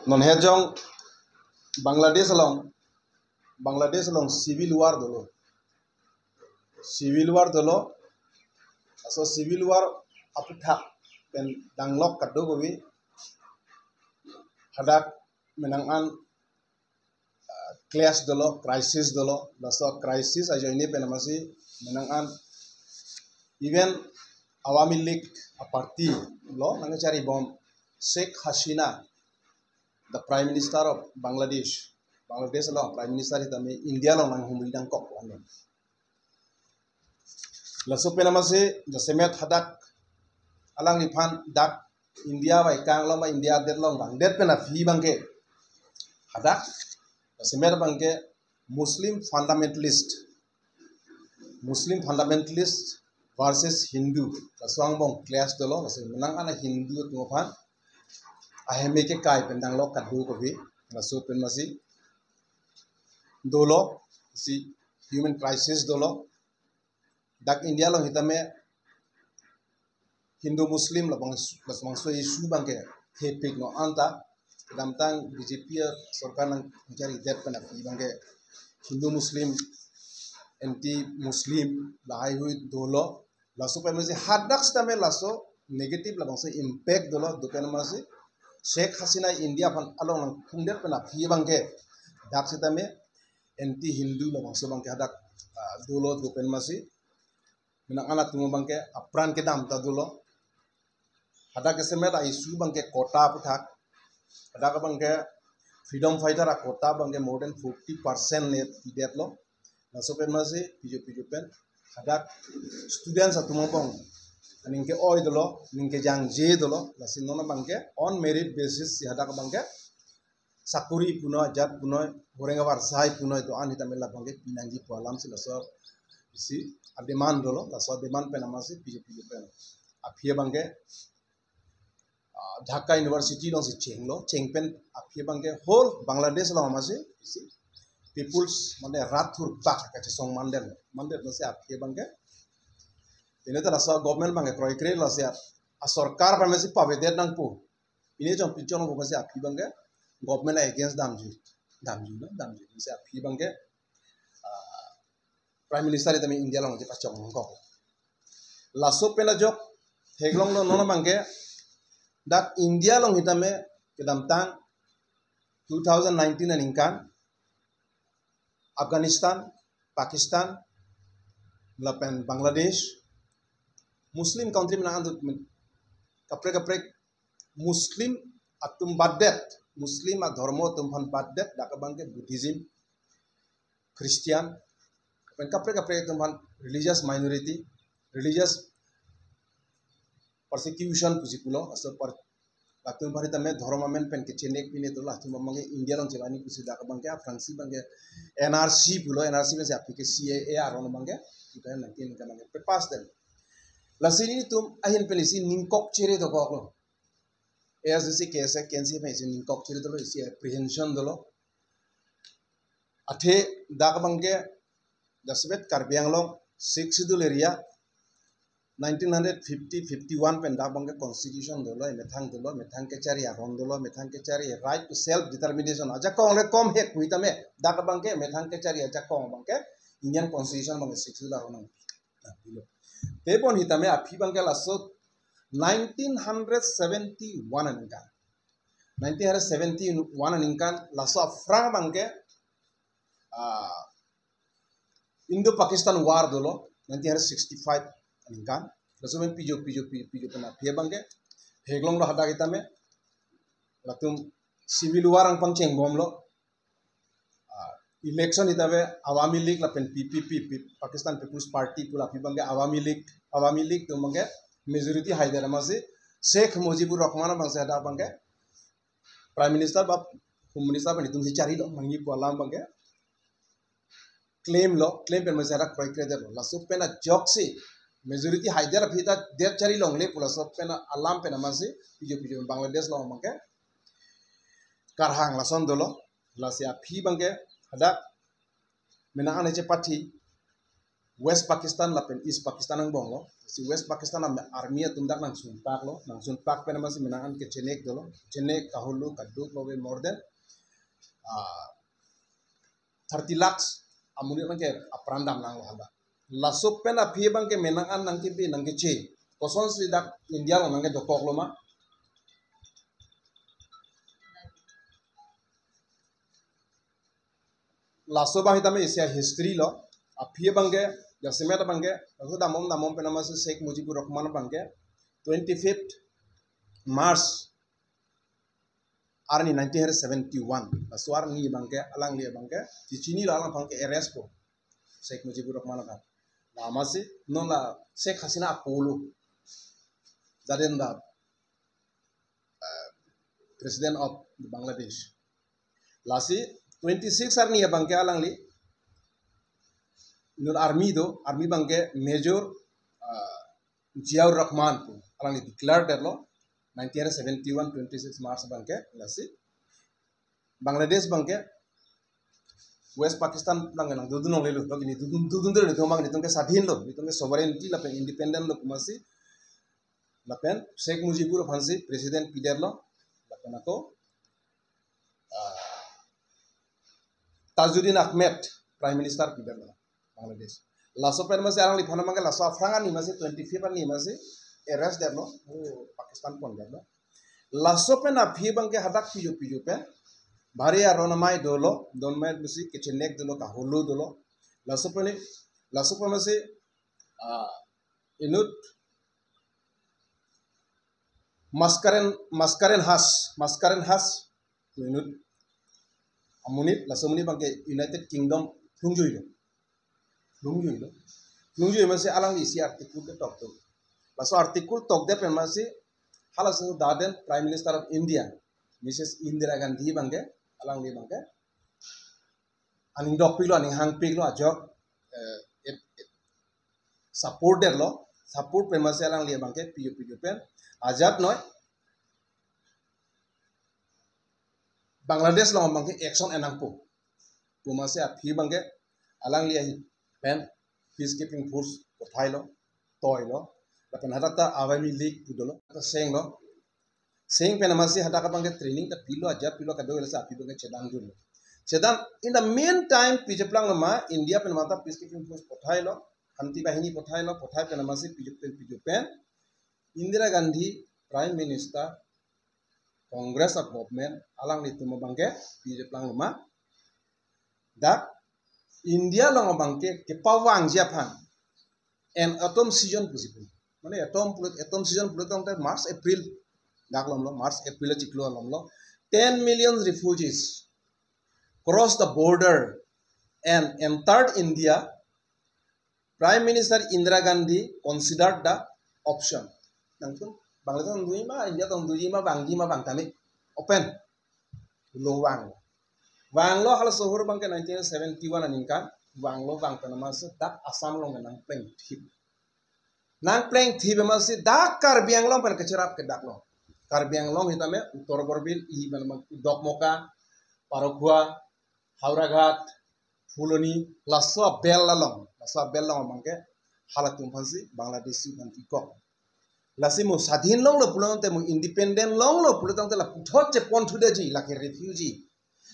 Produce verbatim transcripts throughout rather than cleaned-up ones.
Non hejong Bangladesh along, Bangladesh along civil war dolo. Civil war dolo. Laso civil war aputhak pen danglok kadokave hadak menang an, ah, clash dolo, crisis dolo. Laso crisis ajoine pen amatsi menang an even Awami League a party lo nangcharibom Sheikh Hasina, the Prime Minister of Bangladesh. Bangladesh along Prime Minister sitame India along nanghumri nangkok anu. Laso pen amatsi jasemet hadak alangliphan dak India vaikang along ma India adet along vangdet pen aphi abangke hadak jasemet abangke Muslim fundamentalist, Muslim fundamentalist versus Hindu. Laso angbong clash dolo, laso menang an a Hindu atum aphan aheme kekai pen danglok kadokave. Laso pen amatsi dolo, si human crisis dolo. Dak India along sitame Hindu Muslim labang, labangso issue abangke thepik no anta kedamtang B J P sorkar nangcharidet pen aphi abangke Hindu Muslim, anti Muslim lahai hui dolo. Laso pen amatsi hadak sitame laso negative labangso impact dolo, lapen amatsi Sheikh Hasina India aphan along nangphungdet pen aphi abangke dak sitame anti Hindu labangso abangke hadak, ah, dolo, lapen amatsi menang an atum abangke apran kedam ta dolo. Hadak jasemet a issue abangke quota aputhak. Hadak abangke freedom fighter a quota abangke more than forty percent le pidetlo. Laso pen amatsi pijo pijo pen hadak students atum angbong aning ke-oi dolo, aning kejangje dolo. Lasi non abangke on merit basis si hadak abangke sakuri punoi, ajat punoi, goreng avarsai punoi do-an sitame labangke pinangji pu alamsi laso isi a demand dolo. Laso a demand pen amatsi pijo pijo pen aphi abangke, ah, Dhaka University alongsi chenglo, cheng pen aphi abangke whole Bangladesh along amatsi isi people's mane rat thur bak kachesong mandetlo, mandetlo si aphi abangke. Ini ta laso government abangke kroikre, lasi a sorkar pen amatsi pavedet nangpo. Ini jong pinchong ko si aphi abangke government against damji, damji no, damji si aphi abangke, ah, Prime Minister sitame India along si pachong kok. Laso pen ajok theklonglo non abangke dak India along sitame kedamtang two thousand nineteen aningkan Afghanistan, Pakistan, lapen Bangladesh, Muslim country menang an kaprek kaprek Muslim atum batdet, Muslim adhormo atum aphan batdet, dak abangke Buddhism, Christian, lapen kaprek kaprek atum aphan religious minority, religious persecution pusi pulo, aso par latum aphan sitame dhorom amen pen kechenek pine to latum abangke India along chelani pusi dak abangke a Fransi abangke N R C pulo, N R C pen si aphi ke C A A aron abangke two thousand nineteen ke abangke pepass det. Lasi nelitum ahin pen isi ningkok chere dokoklo. A S D C, K S A, K N C pen isi ningkok chere dolo, isi apprehension dolo. Athe dak abangke jasemet Karbi Anglong Sixth Schedule area nineteen hundred fifty fifty-one pen dak abangke constitution dolo, methang dolo, methang kechari aron dolo, methang kechari right to self determination. Ajakong le kom hek hui tame dak abangke methang kechari ajakong abangke Indian Constitution abangke Sixth Schedule aron nang. Tebon sitame aphi abangke laso nineteen hundred seventy-one aningkan. Nineteen hundred seventy-one aningkan laso aphrang abangke, ah, Indo-Pakistan War dolo, nineteen hundred sixty-five aningkan. Laso pen pijo, pijo, pijo, pijo pen aphi abangke theklonglo hadak sitame. Latum civil war nangpangchengbomlo. Ah, election sitame Awami League lapen P P P, Pi-, Pakistan People's Party pu la aphi abangke Awami League, Awami League atum abangke majority haidet amatsi Sheikh Mujibur Rahman abangsi hadak abangke Prime Minister ba Home Minister pen itum si charilo, mangni pu alam abangke claim lo, claim pen amatsi hadak kroikredetlo. Laso pen ajoksi majority haidet aphi ta det chari longle pu laso pen alam pen amatsi pijo pijo Bangladesh along abangke karhang lason dolo. Lasi aphi abangke hadak menang an chepathi West Pakistan lapen East Pakistan angbong lo. Si West Pakistan am-, army atum dak nangsunpak lo, nangsunpak pen amatsi menang an kechenek dolo, chenek kahulu kaduk lo ve more than ah, thirty lakhs amonit abangke apran damlang lo hadak. Laso pen aphi abangke menang an nangkebi nangkeche. Kosonsi dak India along nangkedokok lo ma? Laso abang sitame isi a-history lo. Aphi abangke, jasemet abangke, laso damom damom pen amatsi Sheikh Mujibur Rahman abangke, twenty-fifth March arni nineteen seventy-one. Laso arni abangke, alangli abangke, chechini lo, alang abangke arrest po, Sheikh Mujibur Rahman abang. La amatsi, non la Sheikh Hasina apolo. Jaden da, uh, President of Bangladesh. Lasi twenty-six arni abangke alangli, non army do, army abangke Major, uh, Ziaur Rahman pu alangli declare detlo, nineteen seventy-one, twenty-six March abangke. Lasi Bangladesh abangke West Pakistan abangke nangdodun longlelo, lok ini dodun dodun dodun, nelitum abang, nelitum ke swadhin lo, nelitum ke sovereignty lapen independent lo pu amatsi, lapen Sheikh Mujibur aphansi president pidetlo, lapen ako, ah, Tajuddin Ahmed Prime Minister pidetlo Bangladesh. Laso pen amatsi alangliphan abangke laso aphrang arni amatsi, twenty-fifth arni amatsi arrest detlo, oh, Pakistan pondetlo. Laso pen aphi abangke hadak piju piju pen bhari aron amei dolo, don amei amatsi kechenek dolo, kahulu dolo. Laso pen, laso pen amatsi, ah, inut Maskaren, Maskaren Has, Maskaren Has inut amonit, laso amonit abangke United Kingdom plungjui lo. Plungjui lo. Plungjui amatsi alangli isi article ketok do. Laso article tokdet pen amatsi halaso daden Prime Minister of India, Missus Indira Gandhi abangke, alangli abangke aning dokpiklo, aning hangpiklo, ajok, eh, eh, eh, support detlo, support pen amatsi alangli abangke piju piju pen ajat noi Bangladesh along abangke action en nangpo pu amatsi aphi abangke alangli ahin pen peacekeeping force pathailo, toilo, lapen hadak ta Awami League pu dolo, ta senglo. Seng pen amatsi hadak abangke training ta pilo, ajat pilo, kadokave, lasi aphi abangke chedandunlo. Chedan, in the meantime, pijeplang lo ma, India pen mata peacekeeping force pathailo, Shanti Bahini pathailo, pathai pen amatsi piju pen, piju pen, Indira Gandhi, Prime Minister, Congress of Government, alanglitum abangke pijeplang lo ma, dak India along abangke kepavangji aphan an autumn season pusi pu. Mane autumn pulo, autumn season pulo tangte March, April. Dak alom lo, March, April achiklo alom lo. Ten million refugees crossed the border and entered India. Prime Minister Indira Gandhi considered the option. Nangtum Bangladesh tong doji ma, India tong doji ma, vangji ma, vang tame. Open. Lo vang. Vanglo, halaso ahut abangke nineteen seventy-one aningkan. Vanglo, vang pen amatsi dak Assam along nangplengthip. Nangplengthip amatsi dak Karbi Anglong pen kacherap ke dak lo. Karbi Anglong sitame Uttar Borbil, i mana Dokmoka, Parakhua, Howraghat, Phuloni, laso abel along, laso abel along abangke halatum aphansi Bangladeshi aphan kikok. Lasi mo swadhin longlo pulo tangte, mo independent longlo pulo tangte la puthot cheponthudeji, lake refugee.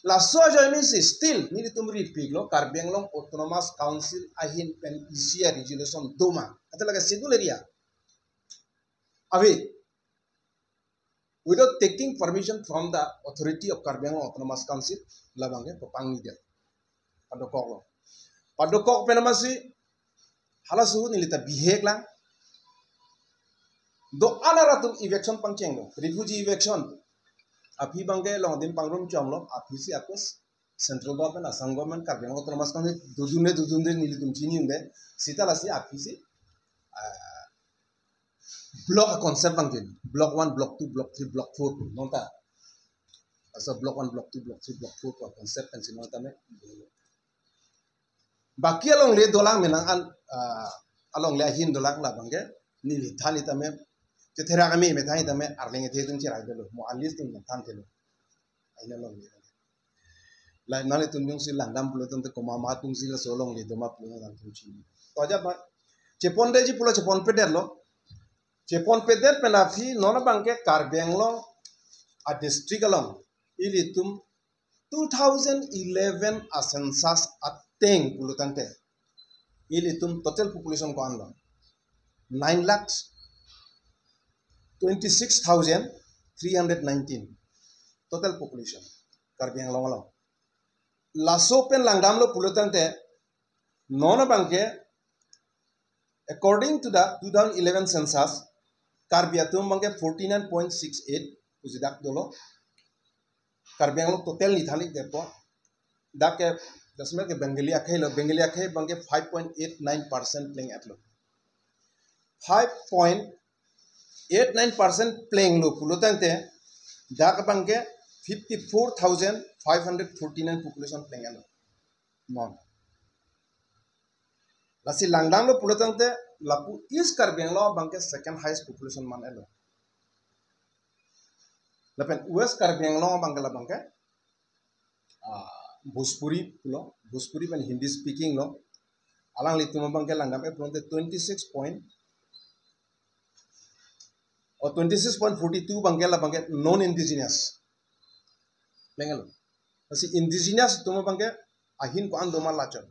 Laso ajoine si still nelitum ripiklo, Karbi Anglong Autonomous Council ahin pen isi a-resolution do ma, ante lake schedule area ave, without taking permission from the authority of Karbi Anglong Autonomous Council, labangke papangni dia. Padokoklo. Padokok pen amatsi halaso ahut neli ta bihek lang. Do-an aratum eviction pangchenglo, refugee eviction. Aphi abangke along adim pangrum chomlo, aphisi akus central government, Assam government, Karbi Anglong Autonomous Council, dodunde, dodunde, nelitum chini-unde. Seta lasi aphisi, ah, block a-concept abang jin. Block one, block two, block three, block four. Nonta. Laso block one, block two, block three, block four pu concept pensi nonta me. Baki alongle dolang menang an, ah, alongle ahin dolang labangke. Neli than sitame, chetherak ami me than sitame, arleng ethe atum cherai dolo. Mo alis atum than thelo. Aina alongle. Lai nelitum jongsi langdam pulo tangte komat atum si laso alongle do ma pulo nangtum chini. To ajat ba. Chepondeji pulo cheponpedetlo. Cheponpedet pen aphi non abangke Karbi Anglong a district along ilitum two thousand eleven a census ateng pulotangte ilitum total population ko-an lo? Nine lakhs twenty-six thousand three hundred nineteen total population Karbi Anglong along. Laso pen langdamlo pulotangte non abangke, according to the two thousand eleven census, Karbi atum abangke forty-nine point six eight pusi dak dolo. Karbi Anglong total nithanik depo. Dak ke dasmet ke Bengali akhei lo, Bengali akhei abangke five point eight nine percent pleng-etlo. Five point eight nine percent plenglo pulotangte dak abangke fifty-four thousand five hundred forty-nine population pleng-etlo. Non. Lasi langdamlo pulotangte lapu East Karbi Anglong abangke second highest population man-etlo. Lapen West Karbi Anglong abangke labangke, ah, Bhojpuri pulo, Bhojpuri pen Hindi speaking lo. Alanglitum abangke langdam-e pulote twenty-six point, or twenty-six point forty-two abangke labangke non indigenous. Pleng-etlo. Lasi indigenous atum abangke ahin ko-an doma lachot.